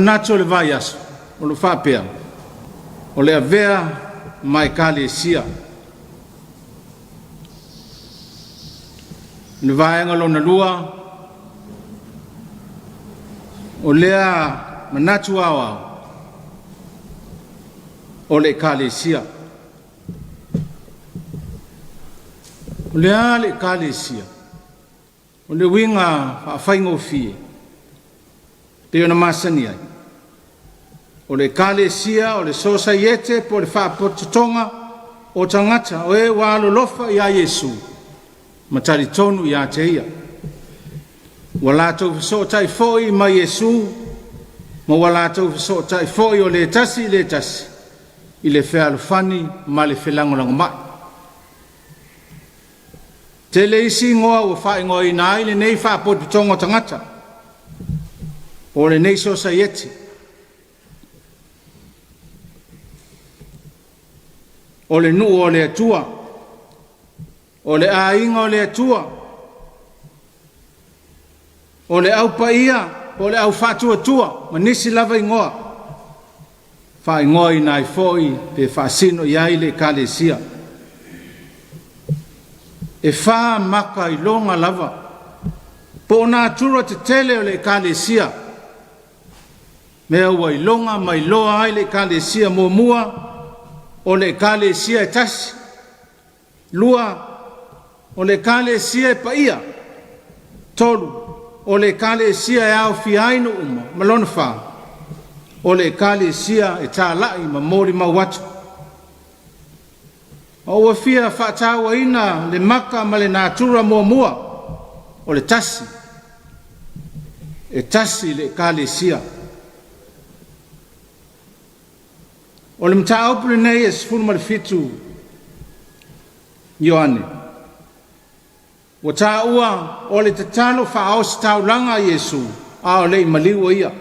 manatu o le vaiaso o lo o faapea, o le avea ma Ekalesia. O le vaega lona lua, o lea manatu aoao o le Ekalesia. O le a le Ekalesia? O le uiga faafaigofie, pei ona masani ai, o le Ekalesia o le sosaiete po o le faapotopotoga o tagata o e ua alolofa ia Iesu ma talitonu ia te Ia. Ua latou fesootai foi ma Iesu ma ua latou fesootai foi o le tasi i le tasi i le fealofani ma le felagolagomai. Tele isi igoa ua faaigoaina ai lenei faapotopotoga o tagata po o lenei sosaiete. O le nuu o le Atua, o le aiga o le Atua, o le au paia po o le au faatuatua ma nisi lava igoa faaigoaina ai foi pe faasino i ai le Ekalesia. E fa maka iloga lava po o natura tetele o le Ekalesia, mea ua iloga ma iloa ai le Ekalesia muamua, o le Ekalesia e tasi. Lua, o le Ekalesia e paia. Tolu, o le Ekalesia e aofia ai nuu uma. Ma lona fa, o le Ekalesia e talai ma molimau atu. Ma ua fia faatauaina le maka ma le natura muamua, o le tasi. E tasi le Ekalesia. O le mataupu lenei e 17 Ioane, ua taua o le tatalo faaositaulaga a Iesu a o le i maliu o ia.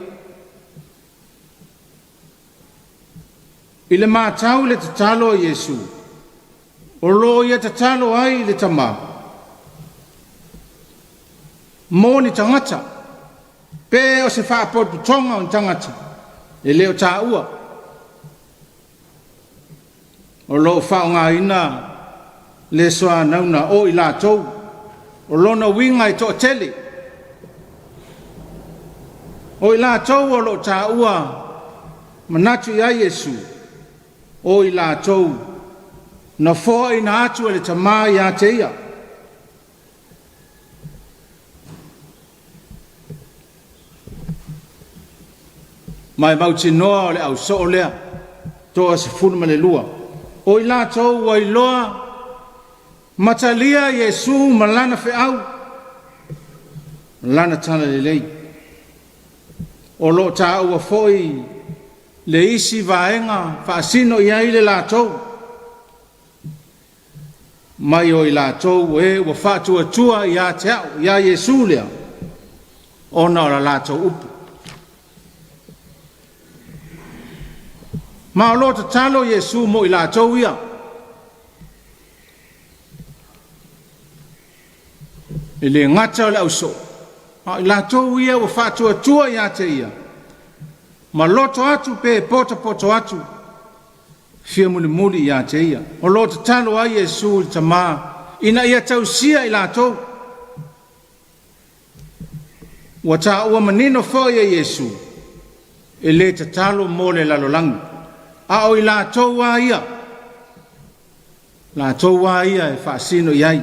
I le matau i le tatalo a Iesu, o lo o ia tatalo ai i le Tama mo ni tagata, pe o se faapotopotoga o ni tagata, e le o taua. O lo o faaaogaina le soanauna o i latou, o lona uiga e toatele. O i latou o lo o taua manatu i ai Iesu, o i latou na foaina atu e le Tama ia te ia. Ma e mautinoa o le ausoo lea, toa 12. O i latou ua iloa ma talia Iesu ma lana feau, ma lana talalelei. O lo o taua foi le isi vaega faasino i ai le latou, mai o i latou o e ua faatuatua ia te au, ia Iesu lea, ona o la latou upu. Ma o lo o tatalo Iesu mo i latou ia. E le gata o le ausoo, a o i latou ia ua faatuatua ia te ia, ma loto atu pe potopoto atu, fia mulimuli ia te ia. O lo o tatalo ai Iesu i le Tama ina ia tausia i latou. Ua taua manino foi e Iesu, e le tatalo mo le lalolagi, a o i latou a ia, latou a ia e faasino i ai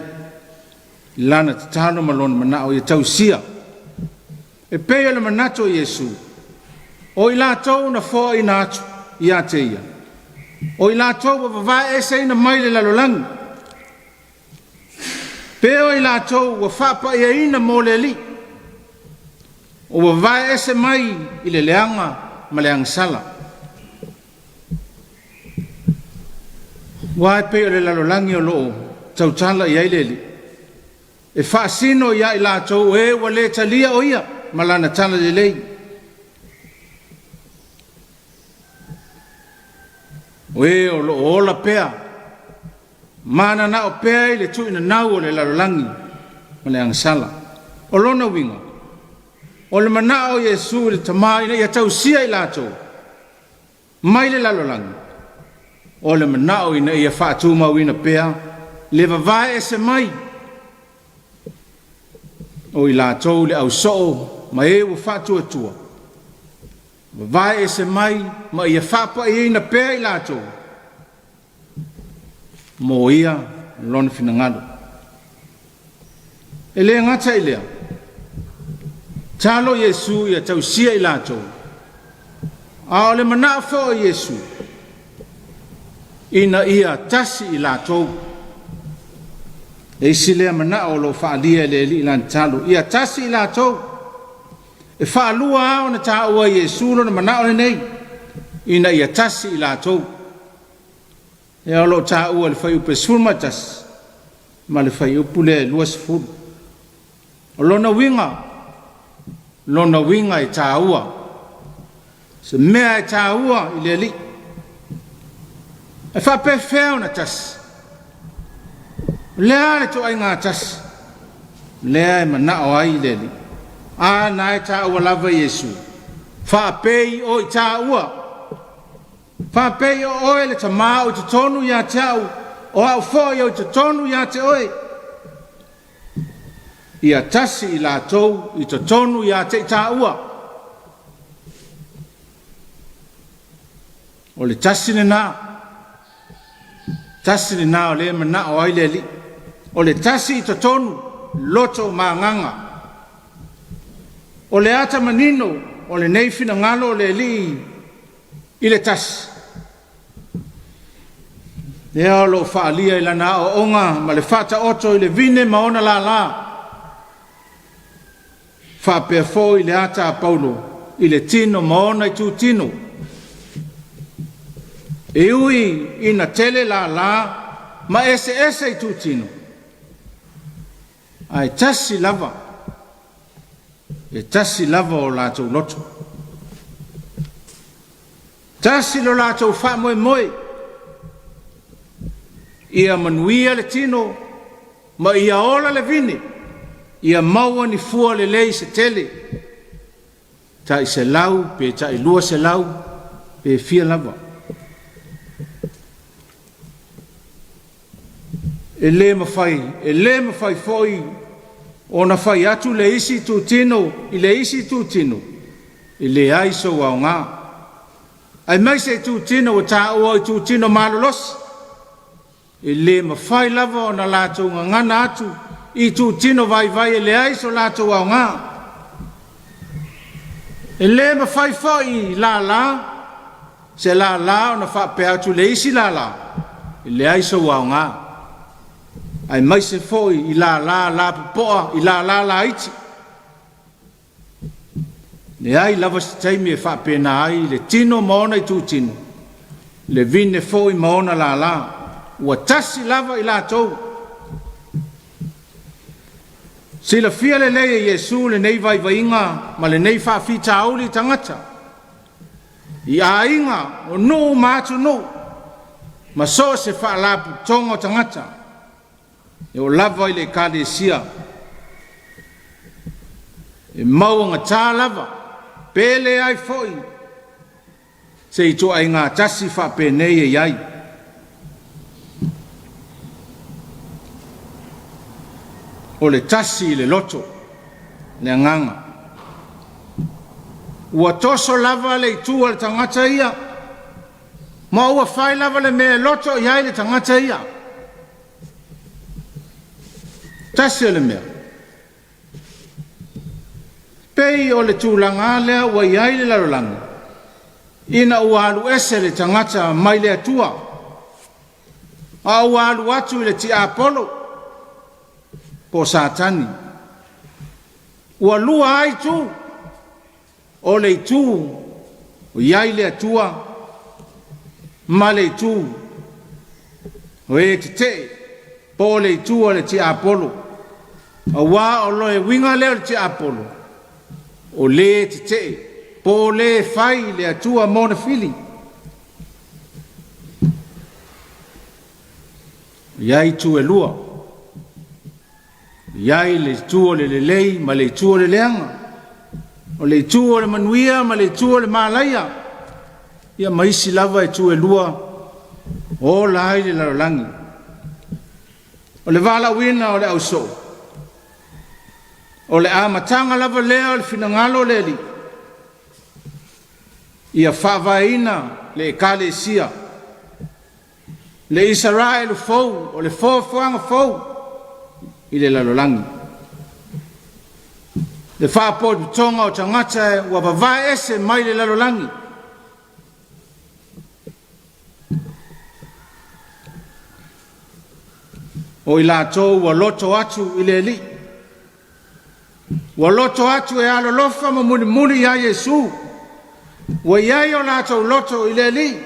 lana tatalo ma lona manao ia tausia. E pei o le manatu o Iesu, o i latou na foaina atu ia te ia, o i latou ua vavaeeseina mai le lalolagi, pe o i latou ua faapaiaina mo le Alii, ua vavaeese mai i le leaga ma le agasala. Aua e pei o le lalolagi o lo o tautala i ai le Alii, e faasino ia i latou e ua le talia o ia ma lana talalelei. O e o lo o ola pea, mananao pea i le tuuinanau o le lalolagi ma le agasala. O lona uiga, O le manao o Iesu i le Tama ina ia tausia i latou mai le lalolagi, o le manao ina ia faatumauina pea le vavae ese mai o i latou le ausoo ma e ua faatuatua, vavae ese mai ma ia faapaiaina pea i latou mo ia lona finagalo. E le gata i lea, talo Iesu ia tausia i latou, a o le manao foi o Iesu, ina ia tasi i latou. E isi lea manao o lo o faaalia e le Alii lana tatalo, ia tasi i latou. E faalua lava ona taua e Iesu lona manao lenei, ina ia tasi i latou. Lea o lo o taua i le fuaiupu e 11 ma le fuaiupu lea e 20. O lona uiga, lona uiga e taua, se mea e taua i le Alii. E faapefea ona tasi? O le a le ituaiga tasi lea e manao ai le Alii? A na e taua lava Iesu, faapei o i taua. Faapei o oe le Tama o i totonu ia te au, o au foi o i totonu ia te oe. Ia tasi i latou i totonu ia te i taua. O le tasi lena, tasi lena o lea e manao ai le Alii. O le tasi i totonu, loto ma agaga. O le ata manino o lenei finagalo o le Alii i le tasi, lea o lo o faaalia i lana aoaoga ma le faataoto i le vine ma ona lala, faapea foi le ata a Paulo i le tino ma ona itutino. E ui ina tele lala ma eseese itutino, ae tasi lava, e tasi lava o latou loto. Tasi lo latou faamoemoe, ia manuia le tino ma ia ola le vine, ia maua ni fua lelei se tele, tai 100 pe tai 200 pe fia lava. E le mafai, e le mafai foi ona fai atu le isi itutino i le isi itutino, e leai sou aoga. Aemaise itutino ua taua o itutino malolosi, e le mafai lava ona latou gagana atu i itutino vaivai e leai so latou aoga. E le mafai foi i lala se lala ona faapea atu i le isi lala, e leai sou aoga. Aemaise foi i lala lapopoa, i lala laiti. Leai lava se taimi e faapena ai le tino ma ona itutino, le vine foi ma ona lala, ua tasi lava i latou. Silafia lelei e Iesu lenei vaivaiga ma lenei faafitauli i tagata, i aiga, o nuu ma atunuu, ma so o se faalapotopotoga o tagata. E oo lava i le Ekalesia, e mauagata lava, pe leai foi se ituaiga tasi faapenei e i ai. O le tasi i le loto, le agaga. Ua toso lava le itu a le tagata ia, ma ua fai lava le mea e loto i ai le tagata ia. Tasi o le mea. Pei o le tulaga lea ua i ai le lalolagi, ina ua alu ese le tagata mai le Atua, a ua alu atu i le tiapolo, po o Satani. Ua lua ai itu, o le itu o i ai le Atua ma le itu o e tetee, po o le itu o le tiapolo. Aua o le uiga lea o le tiapolo, o le tetee, po o le fai le Atua ma ona fili. E i ai itu e lua. E i ai le itu o le lelei ma le itu o le leaga. O le itu o le manuia ma le itu o le malaia, ia ma isi lava itu e lua o ola ai le lalolagi. O le valaauina o le ausoo, o le amataga lava lea o le finagalo o le Alii, ia faavaeina le Ekalesia, le Isaraelu fou, o le foafoaga fou i le lalolagi. Le faapotopotoga o tagata ua vavae ese mai le lalolagi, o i latou ua loto atu i le Alii, ua loto atu e alolofa ma mulimuli ia Iesu, ua i ai o latou loto i le Alii,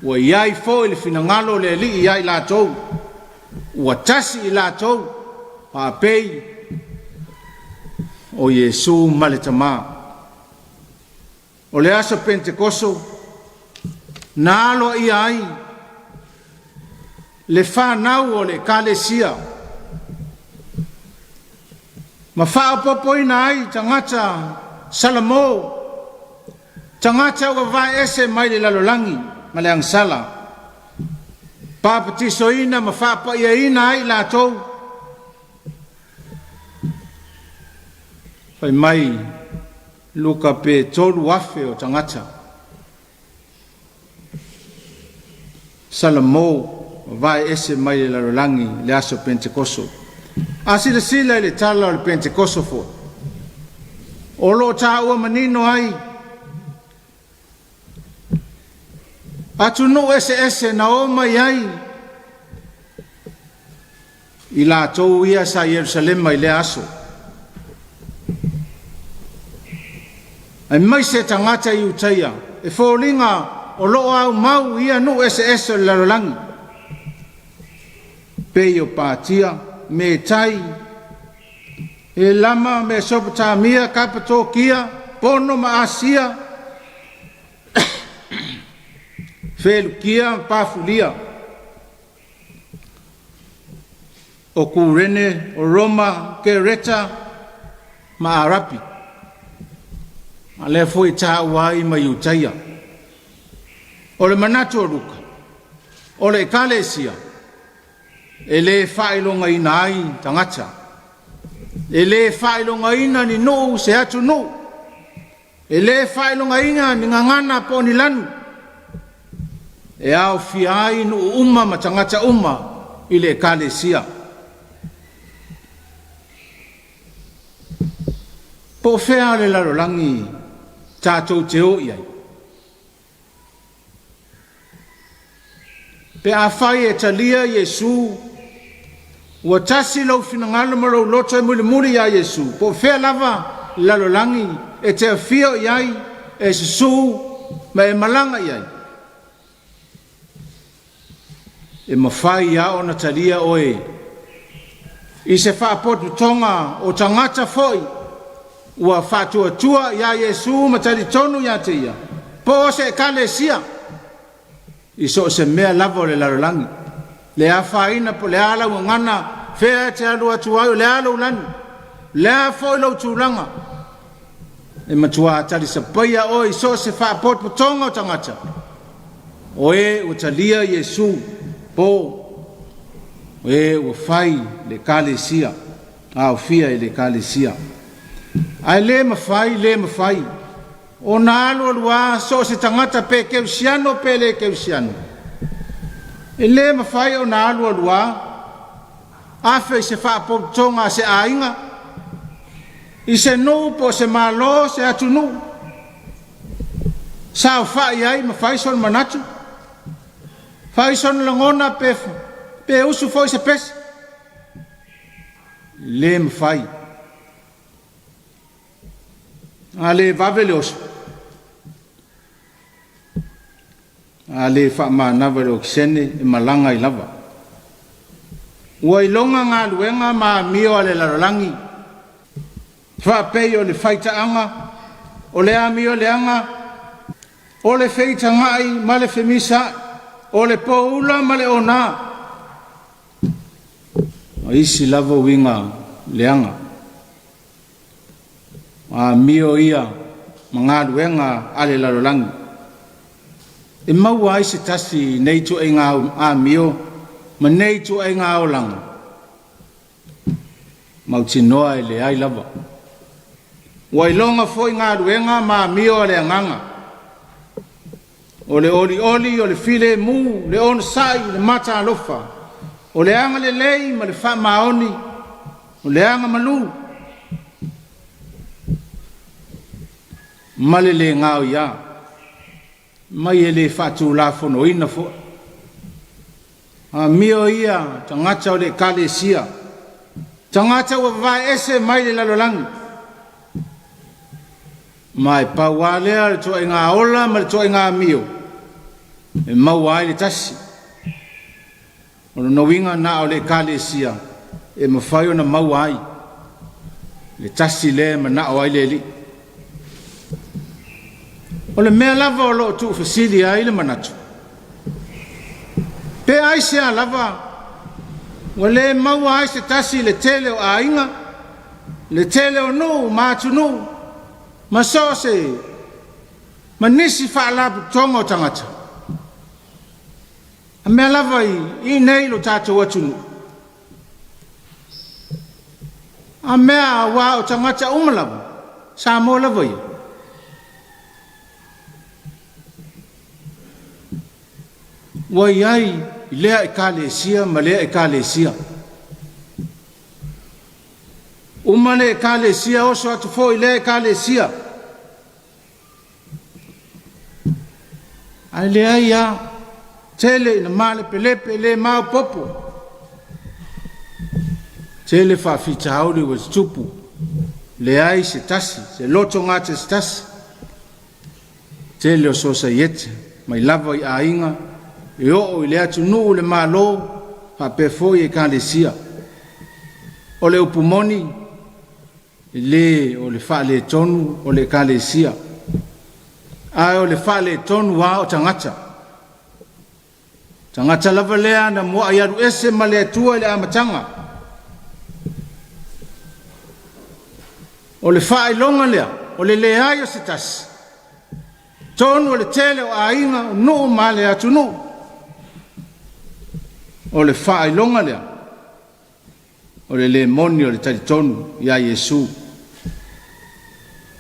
ua i ai foi le finagalo o le Alii ia i latou, ua tasi i latou, faapei o Iesu ma le Tamā. O le aso Penetekoso na aloaia ai le fanau o le Ekalesia ma faaopoopoina ai tagata Salamo, tagata ua vae ese mai le lalolagi ma le agasala, papatisoina ma faapaiaina ai latou. Fai mai Luka pe 3,000 o tagata Salamo ua vae ese mai le lalolagi le aso Penetekoso. A silasila i le tala o le Penetekoso foi, o lo o taua manino ai atunuu eseese na o mai ai i latou ia sa Ierusalema i lea aso, aemaise tagata Iutaia e foliga o lo o aumau i ia nuu eseese o le lalolagi, pei o Patia, Metai, Elama, Mesopotamia, Kapatokia, Pono ma Asia, Felukia ma Pafulia, o Kurene, o Roma, Kereta ma Arapi. A lea foi e taua ai ma Iutaia. O le manatu o Luka, o le Ekalesia, e le faailogaina ai tagata, e le faailogaina ni nuu se atunuu, e le faailogaina ni gagana po o ni lanu, e aofia ai nuu uma ma tagata uma i le Ekalesia. Po o fea le lalolagi tatou te o i ai? Pe afai e talia Iesu, ua tasi lou finagalo ma lou loto e mulimuli iā Iesu, po o fea lava le lalolagi e te afio i ai, e susū ma e malaga i ai, e mafai lava ona talia oe i se faapotopotoga o tagata foi ua faatuatua iā Iesu ma talitonu iā te Ia, po o se Ekalesia i so o se mea lava o le lalolagi, le afaina po o le a lau gagana, fea e te alu atu ai, o le a lou lanu, le a foi lou tulaga, e matua talisapaia oe i so o se faapotopotoga o tagata, o e ua talia Iesu, po o e ua fai le Ekalesia, aofia i le Ekalesia. Ae le mafai, le mafai ona alualuā so o se tagata pe kerisiano pe le kerisiano. E le mafai ona alualuā afe i se faapotopotoga a se aiga, i se nuu po o se malo, se atunuu, saofai ai ma fai sona manatu, fai sona lagona pe, pe usu foi se pese. Le mafai. A le vave le oso, a le faamanava i le okesene e malaga ai lava. Ua iloga galuega ma amio a le lalolagi, faapei o le faitaaga, o le amio leaga, o le feitagai ma le femisaai, o le poula ma le ona, ma isi lava uiga leaga. Amio ia ma galuega a le lalolagi. E maua ai se tasi i nei ituaiga amio ma nei ituaiga olaga? Mautinoa e leai lava. Ua iloga foi galuega ma amio a le agaga. O le olioli, o le filemu, le onosai, le matalofa, o le agalelei ma le faamaoni, o le agamalu ma le le gaoiā, mai e le faatulafonoina foi. Amio ia tagata o le Ekalesia, tagata ua vavae ese mai le lalolagi, ma e pau lava lea o le ituaiga ola ma le ituaiga amio e maua ai le tasi. O lona uiga na o le Ekalesia e mafai ona maua ai le tasi lea e manao ai le Alii. O le mea lava o lo o tuufesili ai le manatu, pe aisea lava ua le maua ai se tasi i le tele o aiga, le tele o nuu ma atunuu, ma so o se ma nisi faalapotopotoga o tagata. A mea lava i inei i lo tatou atunuu, a mea aua o tagata uma lava, Samoa lava ia. Ua i ai i lea Ekalesia ma lea Ekalesia. Uma le Ekalesia oso atu foi i lea Ekalesia. Ae leai a, tele ina malepelepe le maopoopo. Tele faafitauli ua tutupu, leai se tasi, se loto gata se tasi. Tele o sosaiete, mai lava i aiga, e oo i le atunuu, le Malo, faapea foi Ekalesia. O le upu moni, e le o le faaletonu o le Ekalesia, ae o le faaletonu lava o tagata. Tagata lava lea na muai alu ese ma le Atua i le amataga. O le faailoga lea, o le leai o se tasi, tonu o le tele o aiga, o nuu ma le atunuu. O le faailoga lea, o le le moni o le talitonu iā Iesu.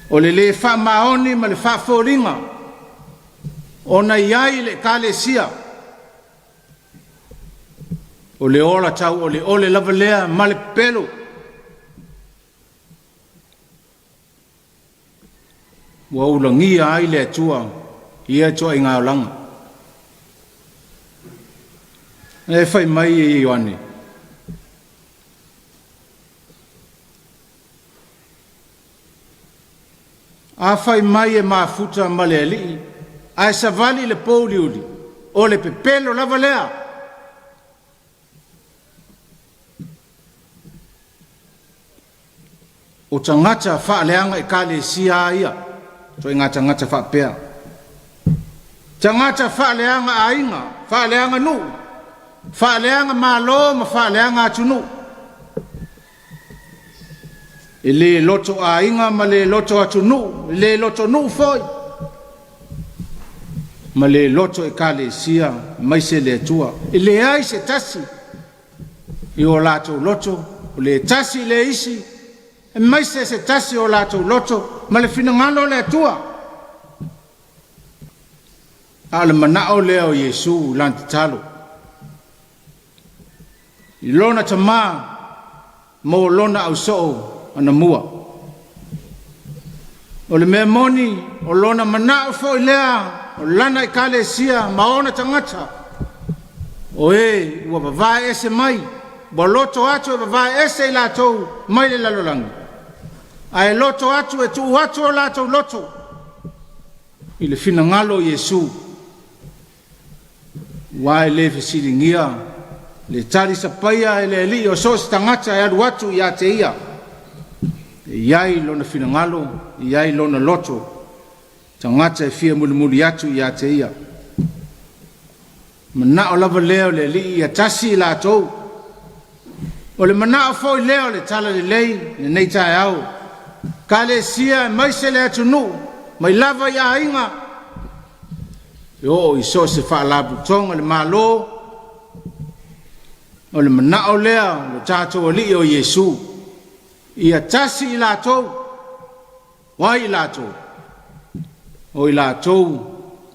O le le faamaoni ma le faafoliga ona i ai i le Ekalesia, o le ola tauoleole lava lea ma le pepelo. Ua ulagia ai le Atua i ia ituaiga olaga. E fai mai e Ioane, A fai mai e mafuta ma le Alii, ae savali i le pouliuli, o le pepelo lava lea. O tagata faaleaga ekalesia a ia, ituaiga tagata faapea. Tagata faaleaga aiga, faaleaga nuu, faaleaga malo ma faaleaga atunuu. E le loto aiga ma le loto atunuu, e le loto nuu foi, ma le loto ekalesia aemaise le Atua. E leai se tasi i o latou loto, o le tasi i le isi, aemaise se tasi o latou loto ma le finagalo o le Atua. A o le manao lea o Iesu i lana tatalo i lona Tamā mo lona ausoo anamua. O le mea moni, o lona manao foi lea o lana Ekalesia ma ona tagata, o e ua vavae ese mai, ua loto atu e vavae ese i latou mai le lalolagi, ae loto atu e tuu atu o latou loto i le finagalo o Iesu. Aua e le fesiligia le tali sapaia e le Alii o so o se tagata e alu atu ia te ia, e i ai lona finagalo, e i ai lona loto, tagata e fia mulimuli atu ia te ia. Manao lava lea o le Alii ia tasi i latou. O le manao foi lea o le Talalelei i lenei taeao. Ekalesia aemaise le atunuu mai lava i aiga e oo i so o se faalapotopotoga a le Malo. O le manao lea o lo tatou Alii o Iesu, ia tasi i latou, o ai i latou? O i latou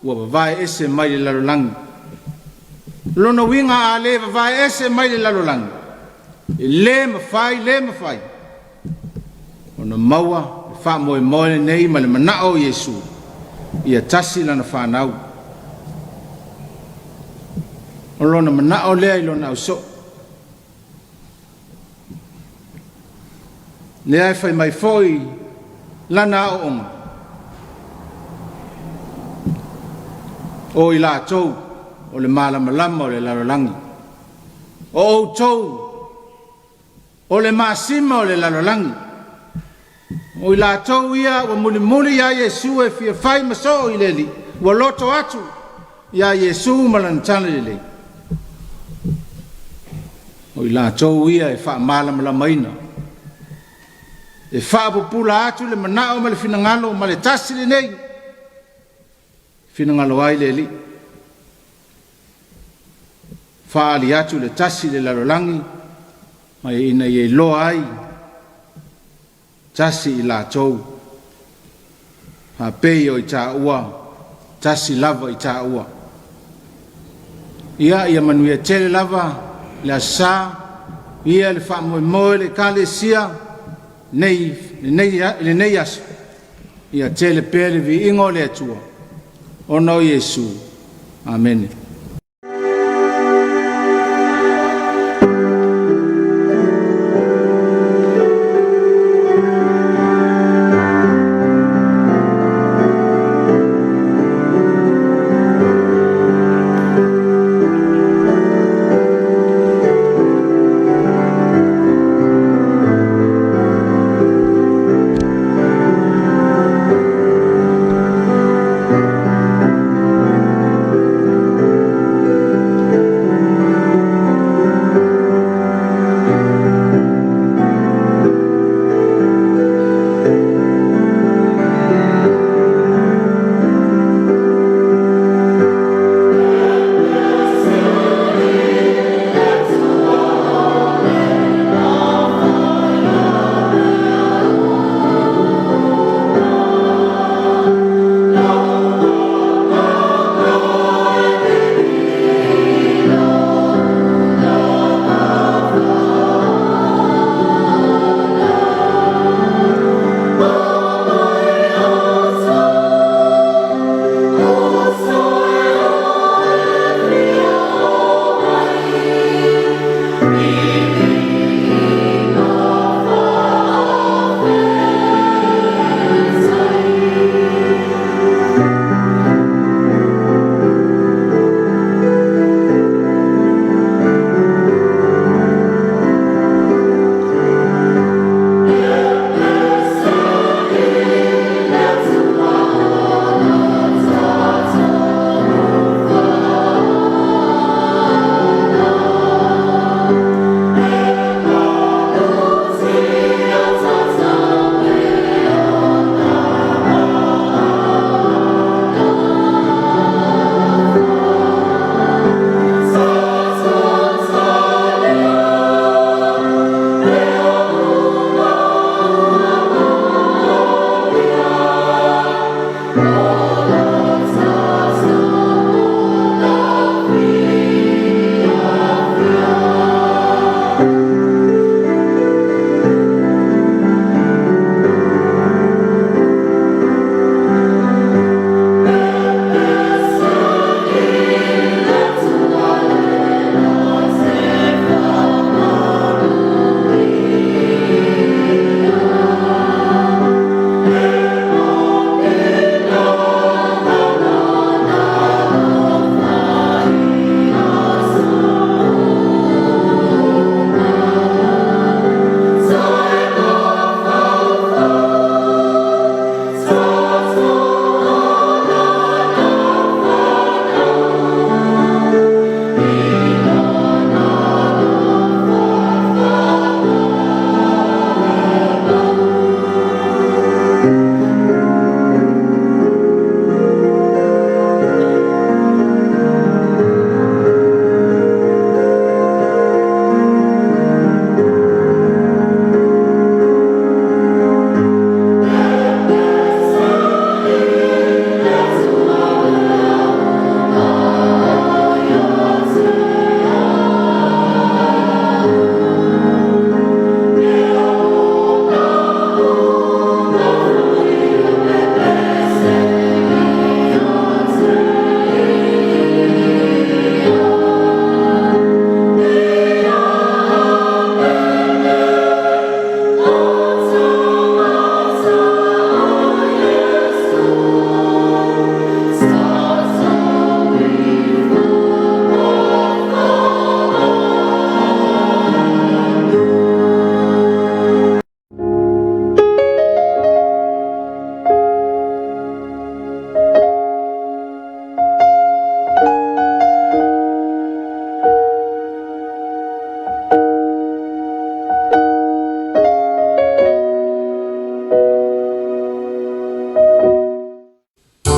ua vavae ese mai le lalolagi. O lona uiga a le vavae ese mai le lalolagi, e le mafai, le mafai ona maua le faamoemoe lenei ma le manao o Iesu ia tasi lana fanau. O lona manao lea i lona ausoo. Lea e fai mai foi lana aooga, o i latou o le malamalama o le lalolagi, o outou o le masima o le lalolagi, o i latou ia ua mulimuli ia Iesu e fia fai ma soo i le Alii, ua loto atu ia Iesu ma lana talalelei, o i latou ia e faamalamalamaina, e faapupula atu le manao ma le finagalo ma le tasi lenei, finagalo ai le Alii. Faaali atu le tasi i le lalolagi ma ina ia iloa ai tasi i latou faapei o i taua tasi lava i taua. Ia, ia manuia tele lava le Aso Sa, ia le faamoemoe le Ekalesia nei, lenei, lenei aso, ia tele pea le viiga o le Atua, ona o Iesu. Amene.